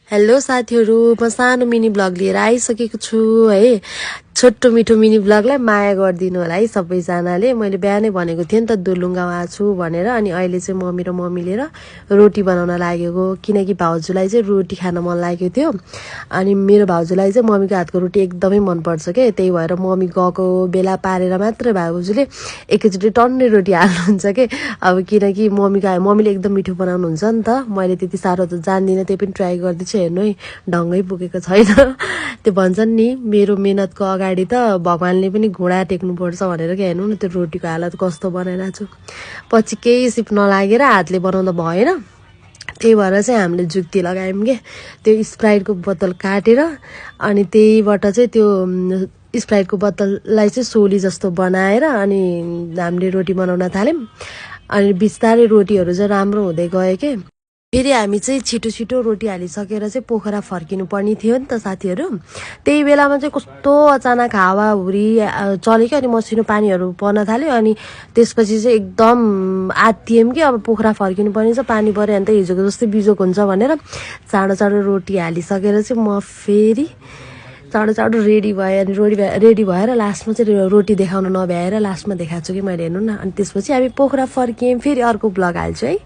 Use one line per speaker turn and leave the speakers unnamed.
Hello साथीहरु, म सानो मिनी ब्लग लिएर आइसकेको छु है। छोटो मिठो मिनी ब्लगलाई माया गरिदिनु होला है सबैजनाले। मैले बिहानै भनेको थिएँ नि त दुलुङ गाउँ आछु भनेर। अनि अहिले चाहिँ मम्मी र म मिलेर रोटी बनाउन लागेको, किनकि भाउजूलाई चाहिँ रोटी खान मन लागेको थियो। अनि मेरो भाउजूलाई चाहिँ मम्मीको हातको रोटी एकदमै मन पर्छ के, त्यही भएर मम्मी गएको बेला पारेर मात्र भाउजूले एकैचोटि टन्नै रोटी हाल्नुहुन्छ के। अब किनकि मम्मीले एकदम मिठो बनाउनुहुन्छ नि त, मैले त्यति साह्रो त जान्दिनँ, त्यही पनि ट्राई गर्दैछु। हेर्नु है, ढङ्गै पुगेको छैन। त्यो भन्छन् नि मेरो मेहनतको अगाडि त भगवानले पनि घुँडा टेक्नुपर्छ भनेर के। हेर्नु न त्यो रोटीको हालत कस्तो बनाइरहेको छु। पछि केही सिप नलागेर हातले बनाउँदा भएन, त्यही भएर चाहिँ हामीले जुक्ति लगायौँ के। त्यो स्प्राइटको बोतल काटेर अनि त्यहीबाट चाहिँ त्यो स्प्राइटको बोतललाई चाहिँ सोली जस्तो बनाएर अनि हामीले रोटी बनाउन थाल्यौँ। अनि बिस्तारै रोटीहरू चाहिँ राम्रो हुँदै गयो के। फेरि हामी चाहिँ छिटो छिटो रोटी हालिसकेर चाहिँ पोखरा फर्किनु पर्ने थियो नि त साथीहरू। त्यही बेलामा चाहिँ कस्तो अचानक हावाहुरी चल्यो अनि मसिनो पानीहरू पर्न थाल्यो। अनि त्यसपछि चाहिँ एकदम आत्तियौँ कि अब पोखरा फर्किनु पर्ने छ, पानी पऱ्यो भने त हिजोको जस्तै बिजोक हुन्छ भनेर चाँडो चाँडो रोटी हालिसकेर चाहिँ म फेरि चाँडो चाँडो रेडी भयो। अनि रेडी भएर लास्टमा चाहिँ रोटी देखाउन नभ्याएर लास्टमा देखाएको छु कि मैले। हेर्नु न। अनि त्यसपछि हामी पोखरा फर्कियौँ। फेरि अर्को ब्लग हाल्छु है।